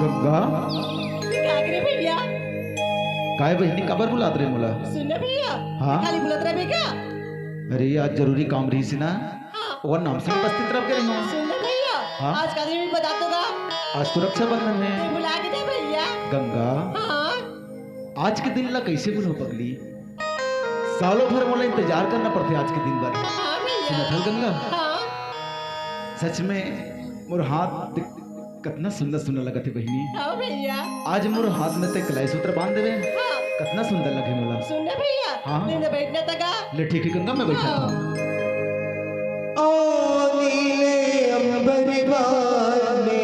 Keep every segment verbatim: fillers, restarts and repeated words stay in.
का? का करे भैया? काय बहिनी, काबर बुलात रहे मोला? सुन ना भैया, हाँ? खाली बुलात रहे का? अरे, आज जरूरी काम रहिस ना। हाँ। वो नाम से उपस्थित रह के रही हूँ। सुन ना भैया, हाँ? आज का दिन भी बता तो का? आज तो रक्षाबंधन है। ते बुला के दे भैया। गंगा। हाँ। आज के दिन ला कैसे भूलहूँ पगली? सालों भर मोला इंतजार करना पड़थे आज के दिन बर। हाँ भैया। सुनत हस गंगा? हाँ। सच में मोर हाथ देख, कतना सुंदर सुंदर लगत हे बहिनी। हाँ भैया। आज मोर हाथ में ते कलाई सूत्र बांध देवे। हाँ। कतना सुंदर लगे मोला। सुन ना भैया, हाँ। नींद बैठना तका। ले ठीक है गंगा, मैं बैठा हाँ। हूँ। ओ नीले अंबर वाले,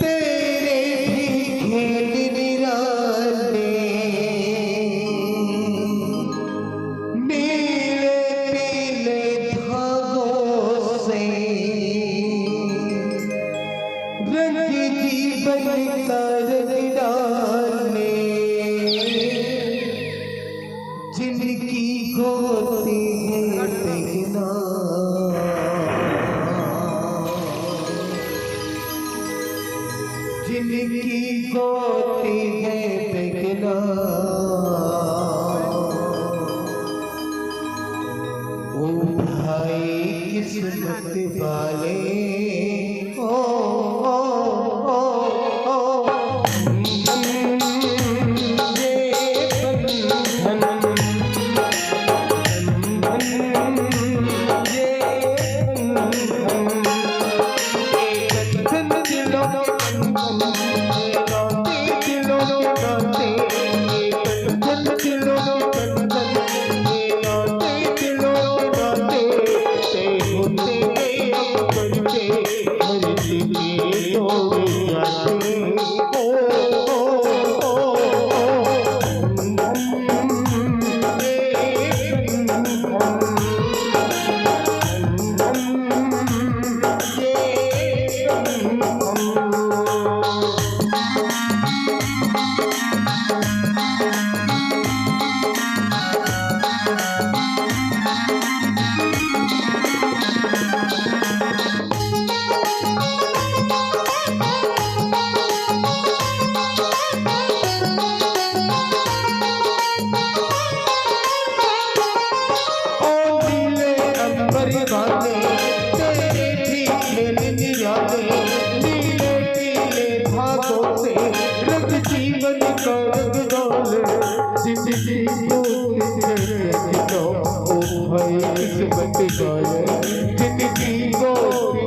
तेरे भी खेल निराले, नीले पीले धागों से रंग जीवन का रंग डाले। जिनकी गोती है टेकना, जिनकी गोती है टेकना, ओ भाई किस्मत वाले। ओ, ओ, ओ, ओ, ओ। ओ नीले अंबर वाले, तेरे भी खेल निराले, नीले पीले धागों से रंग जीवन का रंग डाले। जिंदगी को तुझे गिनो, ओ भाई किस्मत वाले, जिंदगी को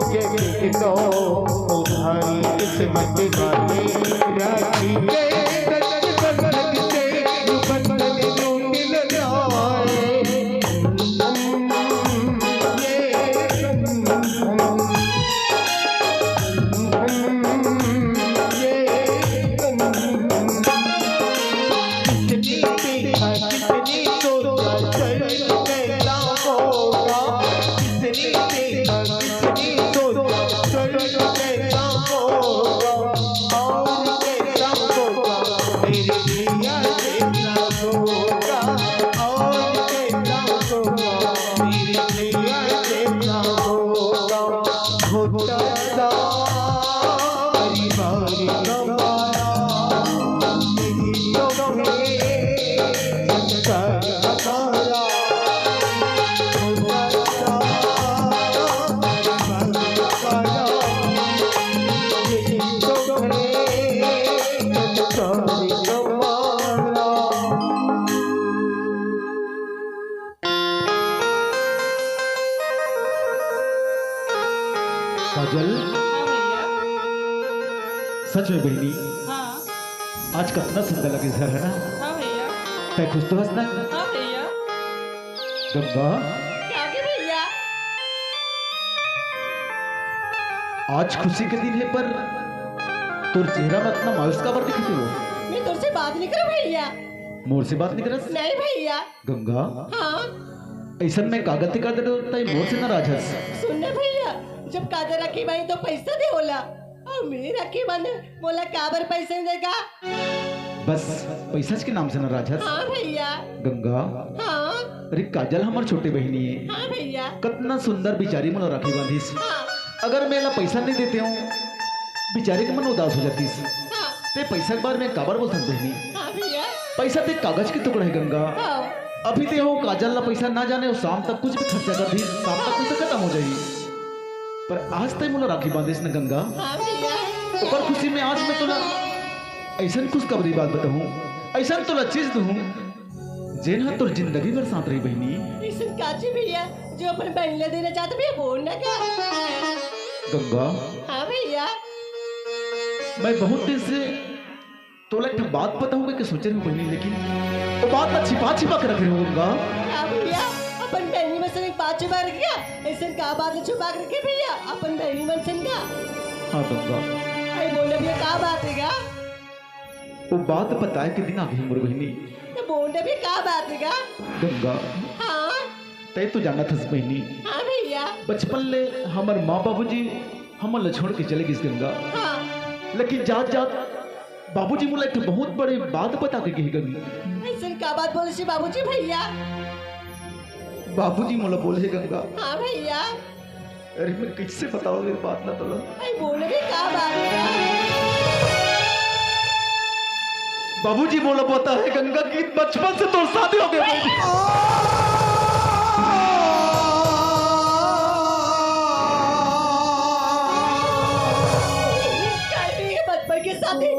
तुझे गिनो, ओ भाई किस्मत वाले। राखी के रक्षाबंधन से बंधन यूं मिल जाए। काजल, हाँ भैया। सच में बहिनी, हाँ। आज कतना सुंदर लगे घर है ना? हाँ भैया। तै खुश तो हस ना? हाँ भैया। गंगा। का गे भैया? आज खुशी के दिन है पर तोर चेहरा में अतना मायूस काबर दिखत हे वो? मैं तोर से बात नहीं करूँ भैया। मोर से बात नहीं करस? नहीं भैया। गंगा। हाँ। अइसन मैं का गलती कर दे रहे तै मोर से नाराज हस? सुन ना भैया, जब काजल राखी बांधही तो पैसा दे ओला, अउ मैं राखी बांधे मोला काबर पैसा नहीं देगा? बस पैसा के नाम से नाराज हस? हाँ भैया। गंगा। हाँ। अरे काजल हमर छोटे बहिनी है। हाँ भैया। कतना सुंदर बिचारी मोला राखी बांधिस। हाँ। अगर मैं ला पैसा नहीं देते हूँ, बेचारे के मन उदास हो जातीस। हाँ। ते पैसा के बारे में काबर बोलथस बहिनी? हाँ भैया। पैसा ते कागज के टुकड़ा हे गंगा। हाँ। अभी ते हो काजल ला पैसा ना जाने, वो शाम तक कुछ भी खर्चा कर दी, शाम तक पैसा खत्म हो जाही। पर आज ते मोला राखी बांधेस न गंगा। हाँ भैया। ओकर खुशी में आज मैं तोला ऐसन खुशखबरी बात बताहूँ, ऐसन तोला चीज दूँ, जेन ह तोर जिंदगी भर साथ रही बहिनी। अइसन का चीज भैया जो अपन बहिनी ला देना चाहत भैया, बोल ना का? गंगा। हाँ भैया। मैं बहुत दिन से तोला एक ठन बात बताहूँ कहिके सोचे रहे हूँ बहिनी, लेकिन वो बात ला छिपा छिपा के रखे रहे हूँ गंगा। हाँ भैया, अपन बहिनी मन से एक बात छुपा रखे का? अइसन का बात ला छुपा के रखे भैया अपन बहिनी मन से का? हाँ गंगा। अरे बोल ना भैया, का बात हे का? वो बात बताए के दिन आगे मोर बहिनी। तो बोल ना भैया, का बात हे का? गंगा। हाँ। तय तो जानत हस बहिनी। हाँ भैया। बचपन ले हमर माँ बाबूजी हमन ला छोड़ के चले गिस गंगा। हाँ। लेकिन जात जात बाबूजी मोला एक ठो बहुत बड़े बात बता के गे गंगा। अइसन का बात बोले से बाबूजी भैया? बाबूजी मोला बोले हे गंगा। हाँ भैया। अरे मैं कइसे बतावँव ये बात ला तोला? अरे बोल ना भैया, का बात हे? बाबूजी मोला बताए हे गंगा कि बचपन से तोर शादी हो गे हे। का भैया, बचपन के शादी?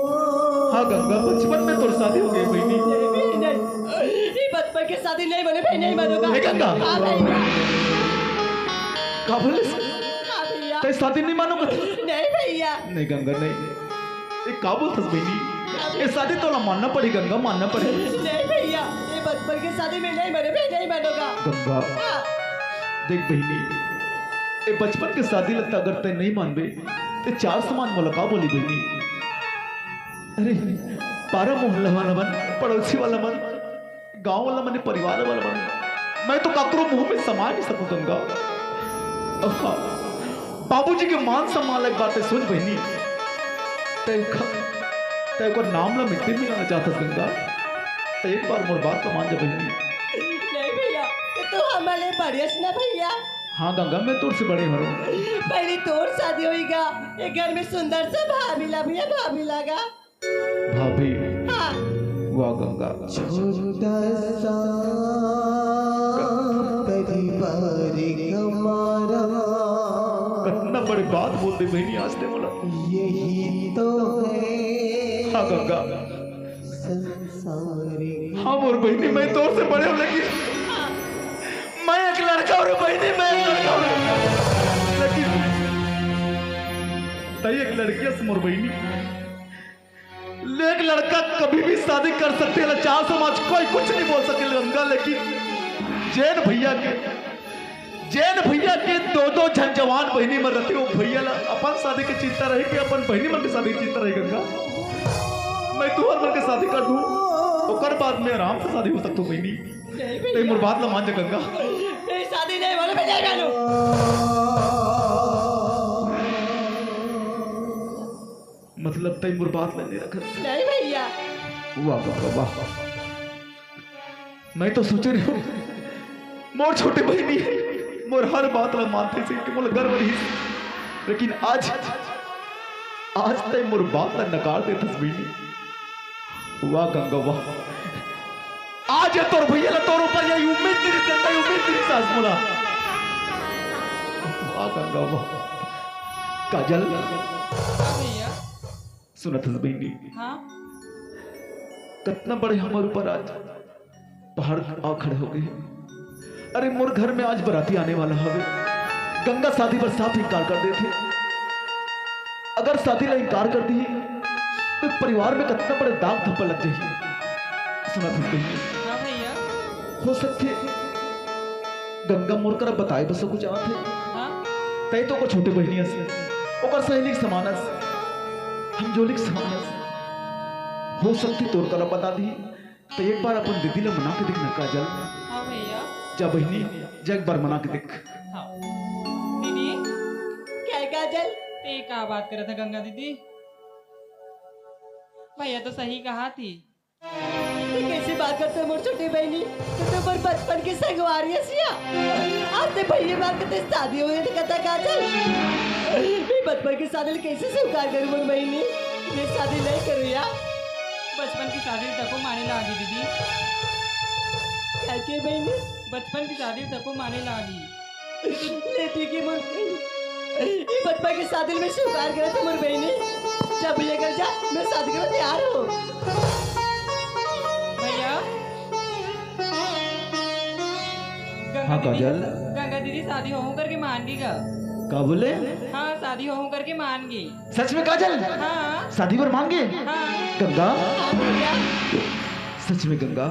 हाँ गंगा, बचपन में तोर शादी हो गे बहिनी। नहीं, नहीं, नहीं। ये बचपन के शादी नहीं मानों भैया, नहीं मानों का। हे गंगा। हाँ भैया। का बोले? हाँ भैया। तय शादी नहीं मानों का? नहीं भैया। नहीं गंगा, नहीं। ये का बोलथस बहिनी? ये शादी तोला मानना पड़ही गंगा, मानना पड़ही। नहीं भैया, ये बचपन के शादी मैं नहीं मानों भैया, नहीं मानों का। गंगा। हाँ। देख बहिनी, ये बचपन के शादी ला अगर तय नहीं मानबे, ते चार समाज मोला का बोलही बहिनी? अरे, पारा मोहल्ला वाला मन, पड़ोसी वाला मन, गाँव वाला मन, परिवार वाला मन, मैं तो काकरो मुँह में समा नहीं सकूँ गंगा। अहा, बाबूजी के मान सम्मान ला एक बार तय सोच बहिनी, तय ख-, तय ओकर नाम ला मिट्टी में मिलाना चाहत हस गंगा। तय एक बार मोर बात ला मान जा बहिनी। नहीं भैया, ये तो हमर ले बड़े हस ना भैया। हाँ गंगा, मैं तोर से बड़े हरँव। पहली तोर शादी होही गा, ये घर में सुंदर सा भाभी ला भैया, भाभी ला गा। भाभी। हाँ। वाह गंगा। छोटा सा परिवार हमारा। कतना बड़े बात बोल दे बहिनी आज ते मोला। यही तो है। हाँ गंगा। संसार। हाँ मोर बहिनी, मैं तोर से बड़े हँव, लेकिन मैं एक लड़का हँव रे बहिनी, मैं एक लड़का हँव रे। लेकिन तय एक लड़की हस मोर बहिनी। एक लड़का कभी भी शादी कर सकथे, एला चार समाज कोई कुछ नहीं बोल सके गंगा, लेकिन जेन भैया के, जेन भैया के दो दो झन जवान बहिनी मन रथे, वो भैया ला अपन शादी के चिंता रही कि अपन बहिनी मन के शादी के चिंता रही गंगा। मैं तुँहर मन के शादी कर दूँ, ओकर बाद में आराम से शादी हो सकथो बहिनी। नहीं भैया। तय मोर बात ला मान जा गंगा। नहीं, शादी नहीं मानों, मैं नहीं मानों। मतलब तय मोर बात ला नहीं रखस। नहीं भैया। वाह, वाह, वाह, वाह। मैं तो सोचे रहेंव, मोर छोटे बहिनी हे, मोर हर बात ला मानथे कहिके मोला गर्व रहिस। लेकिन आज, आज तय मोर बात ला नकार देथस बहिनी। वाह गंगा वाह। आज ये तोर भैया ला तोर ऊपर ये उम्मीद नहीं रहता, ये उम्मीद नहीं रहता आज मोला। वाह गंगा वाह। काजल। हाँ भैया। सुनत हस बहिनी? हाँ। कतना बड़े हमर ऊपर आज पहाड़ आ खड़े हो गे। अरे मोर घर में आज बराती आने वाला हवे। गंगा शादी बर साफ इनकार कर देथे। अगर शादी ला इनकार कर दिही, तो परिवार में कतना बड़े दाग धब्बा लग जाही। सुनत हस बहिनी? हाँ भैया। हो सकथे गंगा मोर करा बताए बस कुछ आत हे। हाँ। तय तो ओकर छोटे बहिनी अस, ओकर सहेली के समान अस, हमजोली के समान अस। हो सकथे तोर करा बता दिही। तो एक बार अपन दीदी ला मना के देख ना काजल। हाँ भैया। जा बहिनी, जा एक बार मना के देख। हाँ। दीदी। का हे काजल? ते का बात करत हे गंगा दीदी? भैया तो सही कहा थी। ते कैसे बात करत हे मोर छोटी बहिनी? ते तो मोर बचपन के संगवारी हस या, आज ते पहिली बार कते शादी होए हे कता काजल। मैं बचपन के शादी ल कइसे स्वीकार करूं मोर बहिनी? मैं शादी नहीं करूं या। बचपन की शादी ल तको माने लागी दीदी। काहे के बहिनी? बचपन की शादी ल तको माने लागी। ले ठीक हे मोर बहिनी, ये बचपन की शादी ल मैं स्वीकार करत हूं मोर बहिनी। जा भैया घर जा, मैं शादी करे बर तैयार हूं। भैया, गंगा हाँ, दीदी, काजल। गंगा दीदी शादी होहूं करके मान गे गा। का बोले? हाँ, शादी होहूं करके मान गे। सच में काजल? हाँ। शादी बर मान गे? हाँ। गंगा? हाँ भैया। सच में गंगा?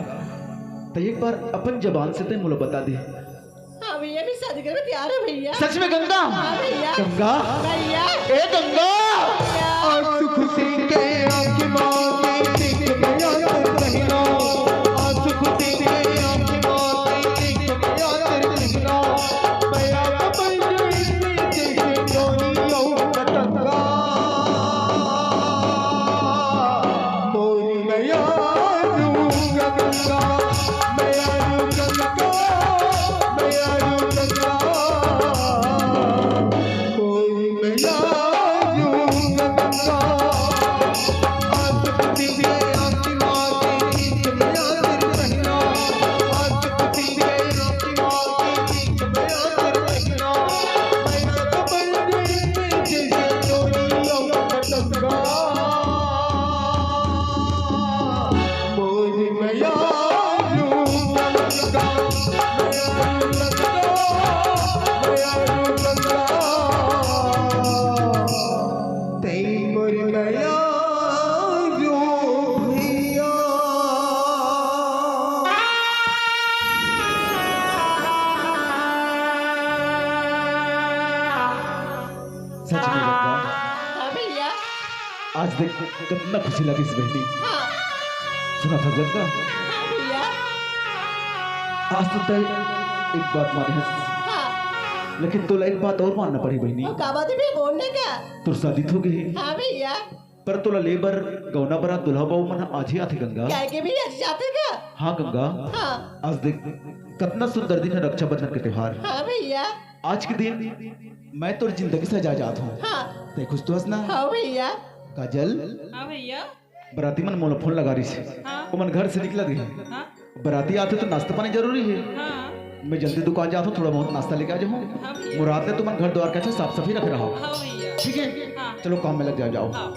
त एक बार अपन जबान से ते मोला बता दे। हाँ भैया, मैं शादी करे बर तैयार हूं भैया। सच में गंगा? हाँ भैया। गंगा? भैया। ए गंगा? भैया। आज सुख सिंह के आंख मांगे, देख मेरा कर बहिना। आज सुख सिंह के आंख मांगे, देख मेरा कर बहिना। मैं आप बन गई, देख डोरी और पतंगा। मोरी मयारू गंगा, मयारू गंगा, मयारू गंगा। मोरी मयारू गंगा। आज पृथ्वी आसमां के बीच में आकर रहना। आज पृथ्वी आसमां के बीच में आकर रहना। मैं तो बन गई जैसे डोरी और पतंगा। मोर मयारू गंगा, मयारू गंगा, मयारू गंगा। तई मोर मयारू भैया। सच में गंगा। हाँ भैया। आज देख कतना खुशी लगिस बहिनी। हाँ। सुनत हस गंगा। हाँ भैया। आज तो तैं एक बात माने हस। हाँ। लेकिन तोला एक बात और मानना पड़ही बहिनी। अउ का बात हे भैया, बोल ना का? तोर शादी तो हो गे हे। हाँ भैया। पर तोला ले बर गौना बरात दुल्हा बाबू मन आज ही आथे गंगा। काहे के भैया, आज जाथे का? हाँ गंगा। हाँ। आज देख कतना सुंदर दिन हे रक्षाबंधन के त्योहार। हाँ भैया। आज के दिन मैं तोर जिंदगी सजा जात हूँ। हाँ। तैं खुश तो हस ना? हाँ भैया। काजल। हाँ भैया। बराती मन मोला फोन लगा रहिस हे। हाँ। ओमन घर से निकलत गे हे। हाँ। बराती आथे तो नाश्ता पानी जरूरी हे। हाँ। मैं जल्दी दुकान जात हूँ, थोड़ा बहुत नाश्ता लेके आ जाहूँ। हाँ भैया। मुराद ले तुमन घर द्वार के अच्छा साफ सफाई रखे रहो। हाँ भैया। ठीक हे? हाँ। चलो काम में लग जाओ, जाओ। हाँ।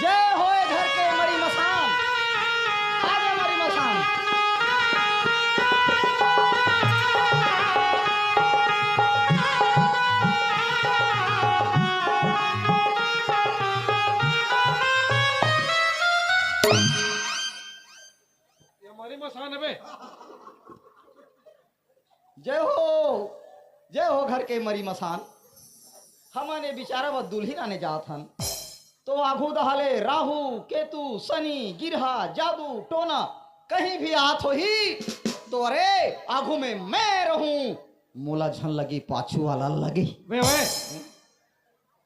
जय होय घर के मरी मसान। आजा मरी मसान। ये मरी मसान हवे। जय हो, जय हो घर के मरी मसान। हमन ए बिचारा बर दुल्हिन आने जात हन, तो आघू डहाले राहु, केतु, सनी, गिरहा, जादू, टोना कहीं भी आत होही, तो अरे आघू में मैं रहूं, मोला झन लगी, पाछू वाला लगी। बे ओए,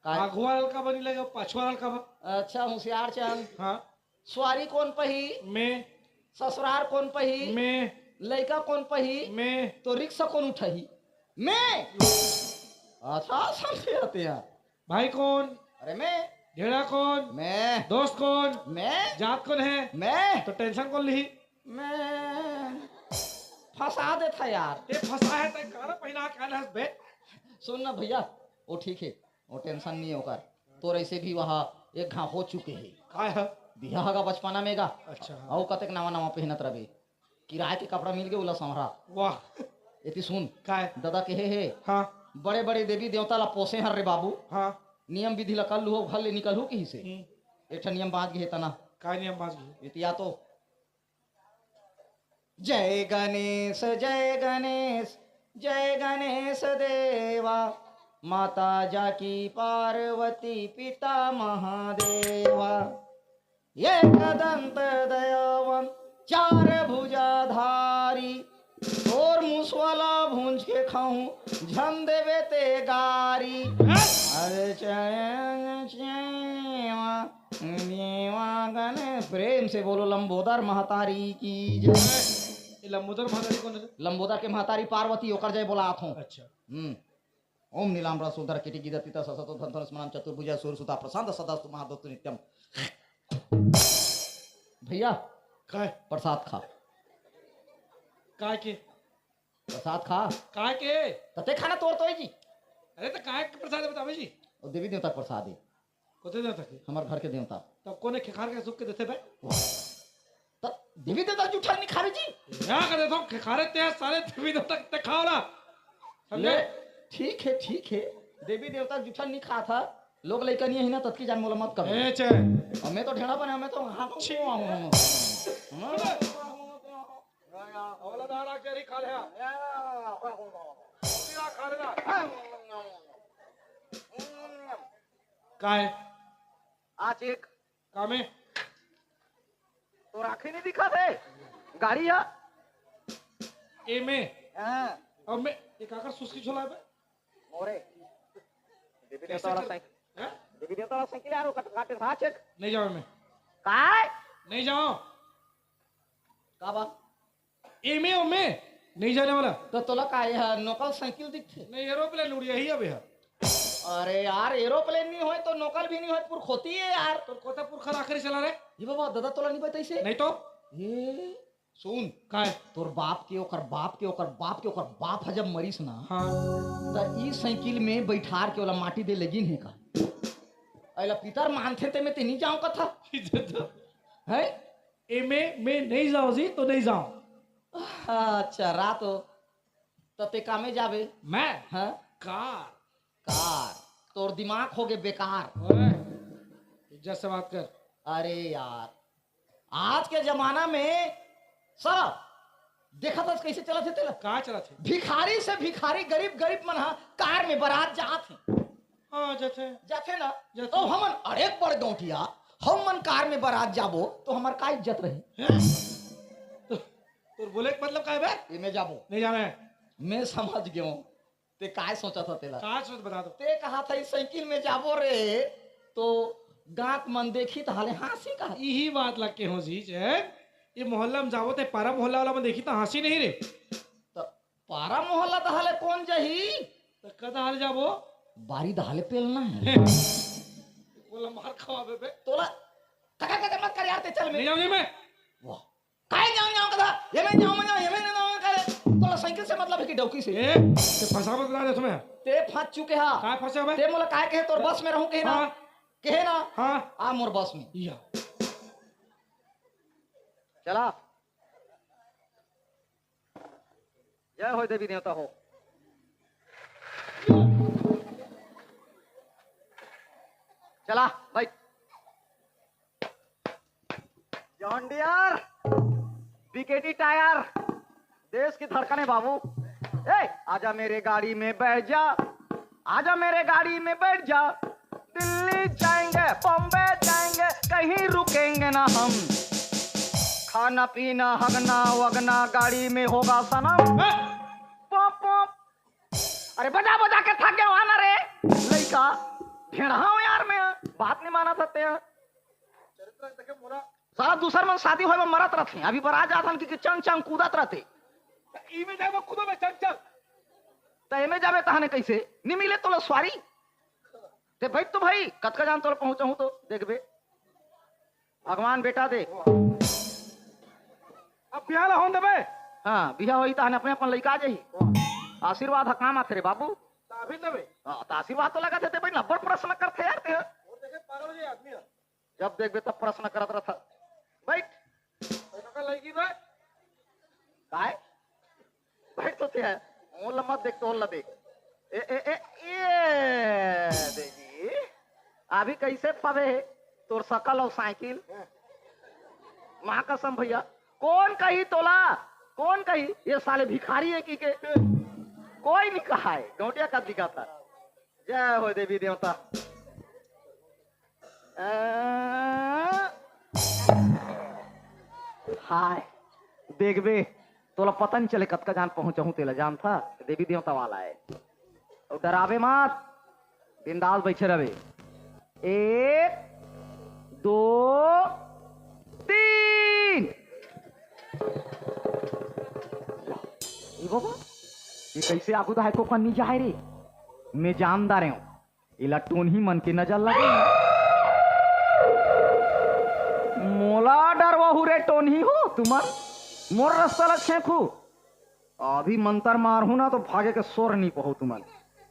काय? आघू वाला का बनी लगे, पाछू वाला का बा? अच्छा, होशियार चंद। हाँ। सुवारी कोन पही? मैं। ससुरार कोन पही? मैं। लइका कोन पही? मैं। तो रिक्शा कोन उठही? मैं। अच्छा, समझे आते हैं। भाई कोन? अरे मैं। ढेड़ा कोन? मैं। दोस्त कोन? मैं। जात कोन है? मैं। तो टेंशन कोन लिही? मैं। फंसा देथा यार। ए, फंसा है, तै काला पहिना के आना हस बे? सुन ना भैया, वो ठीक है, वो टेंशन नहीं है ओकर। तोर ऐसे भी वहाँ एक घाव हो चुके है। काय है? बिहा हगा बचपना में गा। अच्छा, हाँ। अउ कतेक नवा नवा पहनत रहे। किराए के कपड़ा मिल गए, ओला संभरा। वाह। एती सुन। काय? दादा कहे हे, हाँ। बड़े बड़े देवी देवता ला पोसे हर रे बाबू। हाँ। नियम विधि ला कर लूहो, घर ले निकलहू कहिसे। हम्म। एक ठन नियम बांच गए तना। काय नियम बांच गए? एती आ तो। जय गणेश, जय गणेश, जय गणेश देवा, माता जाकी पार्वती पिता महादेवा, एक दंत दयावन चार भुजाधारी, तोर मुसवा ला भूंज के खाहूं, झन देबे ते गारी। अरे चैन चैवा, देवा गणेश। प्रेम से बोलो लंबोदर महतारी की जय। ये लंबोदर महतारी कौन है? लंबोदर के महतारी पार्वती, ओकर जय बोलात हूँ। अच्छा। हम्म। ओम नीलांबर सुंदर किटी गिदतिता ससतो धन धन स्मरण चतुर्भुजा सूर सुता प्रशांत सदास्तु महादत्तु नित्यम। भैया, काय? प्रसाद खा। काय के? प्रसाद खा। काय के? तते खाना तोर तो है जी। अरे तो काय के प्रसाद है बतावे जी? और देवी देवता के प्रसाद है। कोते देवता के? हमार घर के देवता। तब कोने खेखार के सुख के देते बे? वाह। त देवी देवता जूठा नहीं खावे जी? या कर देता हूँ, खेखारे ते सारे देवी देवता के खाओ ना। समझे? ले, ठीक है, ठीक है। देवी देवता जूठा नहीं खाता, लोग लइका नहीं है ना, ततकी जान मोला मत कर। ए, चे। हमें तो ढेड़ा बने, हमें तो हाँ, छी। हाँ, हाँ, हाँ। अवला दारा के री खा ले। खा ले ना। काय? आज एक कामे? तोर आँखी नहीं दिखा थे? गाड़ी है? एमे? हाँ। अब मैं एक आकर सुस्की झोला बे? मोरे। देवी कैसे देवता वाला चल-, साइकिल। हैं? देवी देवता वाला साइकिल यार, वो कट-, काटे था चेक। नहीं जाओ मैं। काय? नहीं जाओ। का बा? एमे ओमे नहीं जाने वाला। तो तोला का यह नोकल साइकिल दिखथे? नहीं, एरोप्लेन उड़िया ही अबे है। अरे यार, एरोप्लेन नहीं होय तो नोकल भी नहीं होय, पुरखोती है यार। तो कोता पुरखर आखिरी चला रे? ये बाबा, दादा तोला नहीं बताइसे? नहीं तो? ये सुन। काय? तोर बाप के, ओकर बाप के, ओकर बाप के, ओकर बाप ह जब मरीस ना, हाँ। त ई साइकिल में बैठार के ओला माटी दे लेगिन हे का? अइला पितर मानथे ते में ते नहीं जाओ कथा। है? एमे में नहीं जाओ जी, तो नहीं जाओ। अच्छा, रात हो, त ते कामे जाबे? मैं? हाँ? कार। कार। तोर दिमाग हो गए बेकार। ओए, इज्जत से बात कर। अरे यार, आज के जमाना में साला देखत हस कैसे चलत हे तेला? का चलत हे? भिखारी से भिखारी, गरीब, गरीब मन हा कार में बारात जात हे। हाँ, जाथे। जाथे ना? जाथे। तो हमन अड़ेक बड़ गौंटिया, हम मन कार में बारात जाबो, तो हमार का इज्जत रही? हैं? तो, तोर बोले के मतलब का है बे? ये मैं जाबो। नहीं जाना है। मैं समझ गयो। ते काय सोचा था तेला? का सोच बता दो। ते कहा था, "इस साइकिल में जाबो रे, तो गांक मन देखी, तहाले हांसी का।" यही बात लग के हो जी, जय। ये मोहल्ला में जाबो, ते पारा मोहल्ला वाला में देखी, तो हांसी नहीं रे। तो पारा मोहल्ला तहाले कौन जही? तो कदा हाल जाबो? बारी दहाले पेलना है। बोला मार खवा बे। तोला कका कका मत कर यार, ते चल नहीं में। जाऊंगी मैं। वाह। काय जाऊं जाऊं कदा? ये मैं जाऊं, मैं जाऊं, ये मैं जाऊं करे। तोला साइकिल से मतलब है कि डौकी से? ए, ते फंसा मत बता दे तुम्हें। ते फंस चुके हा। काय फंसे हमें? ते मोला काय कहे तोर बस में रहूं कहीं ना। हाँ। कहे ना? हाँ। आ मोर बस में। या। चला। जय हो देवी देवता हो। चला भाई। जॉन डियर, बीकेटी टायर, देश की धड़कन है बाबू। ए, आजा मेरे गाड़ी में बैठ जा, आजा मेरे गाड़ी में बैठ जा, दिल्ली जाएंगे, बॉम्बे जाएंगे, कहीं रुकेंगे ना हम। खाना पीना हगना वगना गाड़ी में होगा सनम। Pop pop. अरे बजा बजा के थक गया ना रे लइका। ढेढ़ा हो यार मैं, बात नहीं माना सकते हैं। साला दूसर मन शादी होए में मरत रहथे, अभी बरात जात हन कि, कि चंग चंग कूदत रहथे। त इमे जाबे कूदो में चंग चंग। त एमे जाबे तहने कैसे? नी मिले तोला स्वारी। ते भाई तो भाई, कतका जान तोला पहुंचाहूं तो देखबे। भगवान बेटा दे। अब बिहाव ला होन देबे। हाँ, बिहाव होई तहने अपने अपन लइका आ जाही। आशीर्वाद ह काम आथे रे बाबू। त अभी देबे। हाँ, त आशीर्वाद तो लगत हे ते भाई, अब्बड़ प्रश्न करथे यार ते। और देखे पागल हो जाए आदमी ह। जब देखबे तब प्रश्न करत रहता। बैठ। अरे काका, लड़की बा? काय? बैठ तो ते है। मोला मत देख, तोला देख। ए, ए, ए, ए, देखी। अभी कैसे फबे हे तोर सकल अउ साइकिल? माँ कसम भैया, कौन कही तोला? कौन कही? ये साले भिखारी है कि के? कोई नहीं कहा है, गौंटिया का दिखाता। जय हो देवी देवता। अ, हाय, देखबे, तोला पता नहीं चले कतका जान पहुंचाहूं तेला, जानथा? देवी देवता वाला है। अउ डराबे मत, बिंदास बैठे रहबे। एक, दो, तीन। ए बाबा, ये कैसे आगू दाय को पन्नी जाए रे? मैं जानदार हूँ। एला टोनही मन के नजर लगे। मोला डरवाहू रे टोनही हो तुमन, मोर रस्ता ल छेंकहू। अभी मंतर मारहू ना तो भागे के सोर नी पहू तुमन।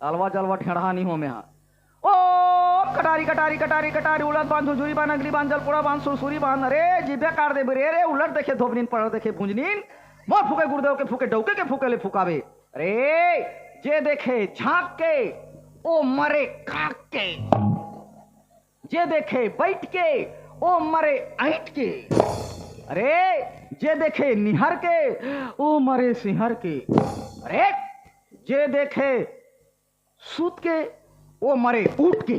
अलवा जलवा ढेढ़ा नी हो मेहा। ओ कटारी कटारी कटारी कटारी, उलट बांध, झुझुरी बांध, अगली बांध, जलपोड़ा बांध, सुरसुरी बांध। अरे जिभे काट देबे रे, रे उलट देखे धोबनिन, पलट देखे भुंजनिन। मोर फूके गुरुदेव के फूके, डौके के फूके ले फुकाबे। अरे जे देखे झांक के, ओ मरे कांक के। जे देखे बैठ के, ओ मरे ऐंठ के। अरे जे देखे निहर के, ओ मरे सिहर के। अरे जे देखे सूत के, ओ मरे उठ के।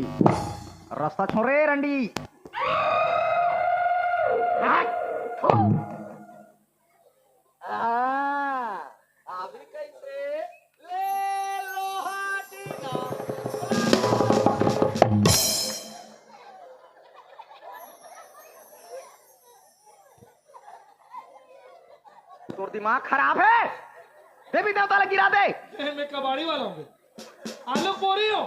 रस्ता छोड़ रे रंडी। आ, अभी कैसे? ले लोहा टीना। तोर दिमाग खराब है, देवी देवता ला गिरा दे। ए, मैं कबाड़ी वाला हूँ बे। आलू पूरी हो।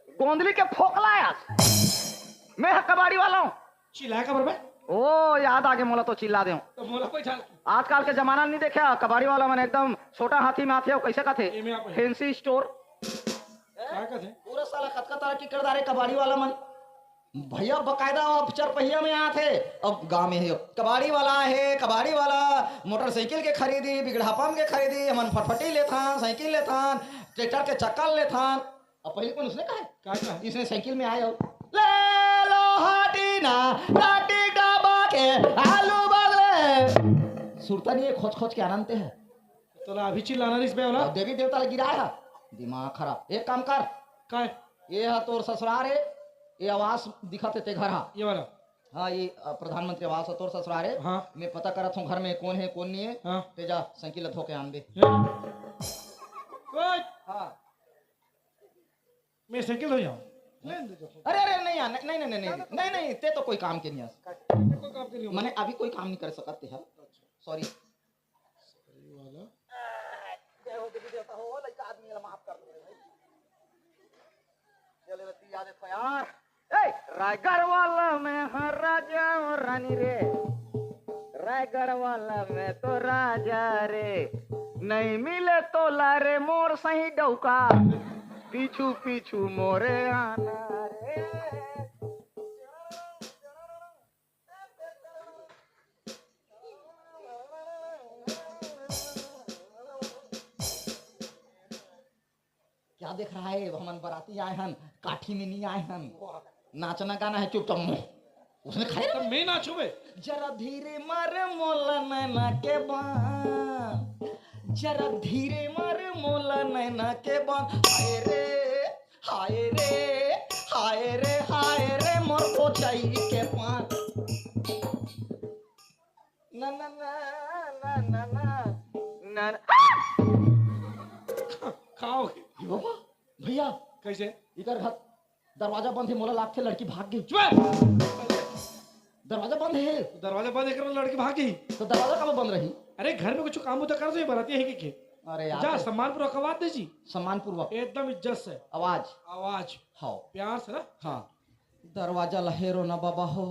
गोंदली के फोकला आस। मैं ह कबाड़ी वाला हूँ। चिल्लाए काबर बे? ओ, याद आगे मोला तो चिल्ला देव। तो मोला कोई झाल की। आजकल के जमाना नहीं देखे, कबाड़ी वाला मन एकदम छोटा हाथी में आथे, अउ कैसे कथे? ए, में आप फैंसी स्टोर। का कथे? पूरा साला कतका तरह की कर डारे कबाड़ी वाला मन। भैया बकायदा अब चरपहिया में आथे। अब गांव में हे, कबाड़ी वाला हे, कबाड़ी वाला मोटरसाइकिल के खरीदी, बिगड़ापन के खरीदी, हमन फटफटी लेथन, साइकिल लेथन, ट्रैक्टर के चक्का लेथन। अब पहले कौन उसने कहा है? का कहा? इसने साइकिल में आए हो, ले लो हटीना, टाटी डाबा के आलू बगले। सुरता नहीं है, खोच खोच के आनंद है। तोला अभी चिल्लाना रिस बे वाला। अब देवी देवता ला गिराए हा। दिमाग खराब। एक काम कर। काय? ये हा तोर ससुरार हे, ये आवास दिखत हे ते घर हा। ये वाला? हाँ, ये, अ, प्रधानमंत्री आवास हा तोर ससुरार हे। हाँ। मैं पता करत हूँ घर में कौन हे, कौन नहीं हे। हाँ। ते जा साइकिल ला धो के आन दे। ए? ओए! हाँ। मैं साइकिल धो जाऊँ? ले दे तो। अरे, अरे, नहीं यार, नहीं, नहीं, नहीं, नहीं, नहीं, नहीं, ते तो कोई काम के नहीं आस। कोई काम के नहीं हो। मैंने अभी कोई काम नहीं कर सकत ते हा। अच्छा। सॉरी। सॉरी वाला। जय हो देवी देवता हो, लइका आदमी ला माफ कर दो रे भाई। चले रती याद है तो यार। ए, रायगढ़ वाला मैं हर राजा और रानी रे। रायगढ़ वाला मैं तो राजा रे। नहीं मिले तो ला रे मोर सही डौका। पीछू पीछू मोरे आना रे। देख रहा है, हमन बराती आए हन, काठी में नहीं आए हन। नाचना गाना है, चुपचाप मुंह। उसने खाए तो मैं नाचू बे। जरा धीरे मार मोला नैना के बान, जरा धीरे मार मोला नैना के बान। हाय रे, हाय रे, हाय रे, हाय रे, मोर कोचाई के पान। ना, ना, ना, ना, ना, ना, ना, ना। का हो गया? ये बाबा, भैया, कैसे? इकर घर दरवाजा बंद है, मोला लागथे लड़की भाग गई। चुप! दरवाजा बंद है। दरवाजा बंद है, लड़की भाग गई। तो दरवाजा कब बंद रही? अरे, घर में कुछ काम होता कर दो, ये बराती है कि के? अरे यार, जा, तो सम्मानपूर्वक आवाज दे जी। सम्मानपूर्वक। एकदम इज्जत से। आवाज। आवाज। हाँ। प्यार से ना। हाँ। दरवाजा ला हेरो ना बाबा हो,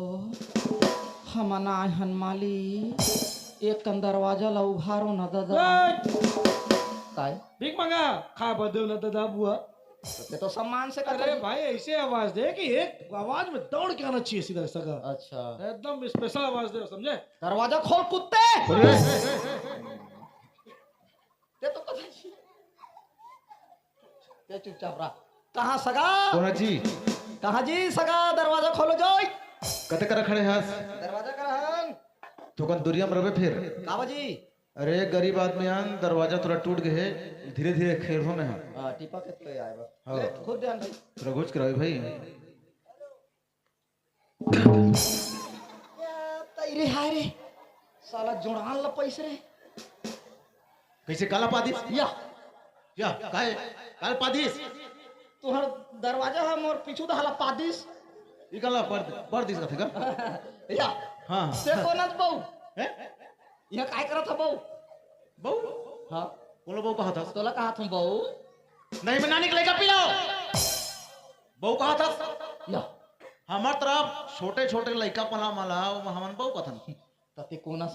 हमन आए हन माली, एक कन दरवाजा ला उघारो ना दादा। ए! काय? भीख मांगा, खा बदे ना दादा बुआ। तो ते तो सम्मान से अरे कथन। भाई, ऐसे आवाज दे कि एक आवाज में दौड़ के आना चाहिए सीधा सगा। अच्छा। एकदम स्पेशल आवाज दे, समझे? दरवाजा खोल कुत्ते। ते तो कथन। ते चुपचाप रहा। कहाँ सगा? कोन जी? कहाँ जी सगा? दरवाजा खोलो जोई। कते करा खड़े हस? दरवाजा करा हन। तो कन दुरिया में रहे फिर। काबा जी? अरे गरीब आदमी आन, दरवाजा थोड़ा टूट गए है, धीरे धीरे खेल हो में हम। हाँ, टिपा के तो आए बा। हाँ। ले, खुद ध्यान भाई। थोड़ा घुच के रहो भाई। या, तई रे, हाय रे, साला जोड़ान ला पैस रे। कैसे काला पादिस? या। या, काय? काला पादिस? तुहर दरवाजा है, मोर पीछू दहाला पादिस। ई काला पर, पर दिस कथे का? या। हाँ। से कोन अस बहू? हैं? यहाँ काय करत ह बहू? बहू? हाँ। कोनो बहू कहा था? तोला कहा था बहू? नहीं, मैं नानी के लइका पी लो। बहू कहा था? या। हमार तरफ छोटे छोटे लइका पला मला, वो हमन बहू कथन। तते कोन अस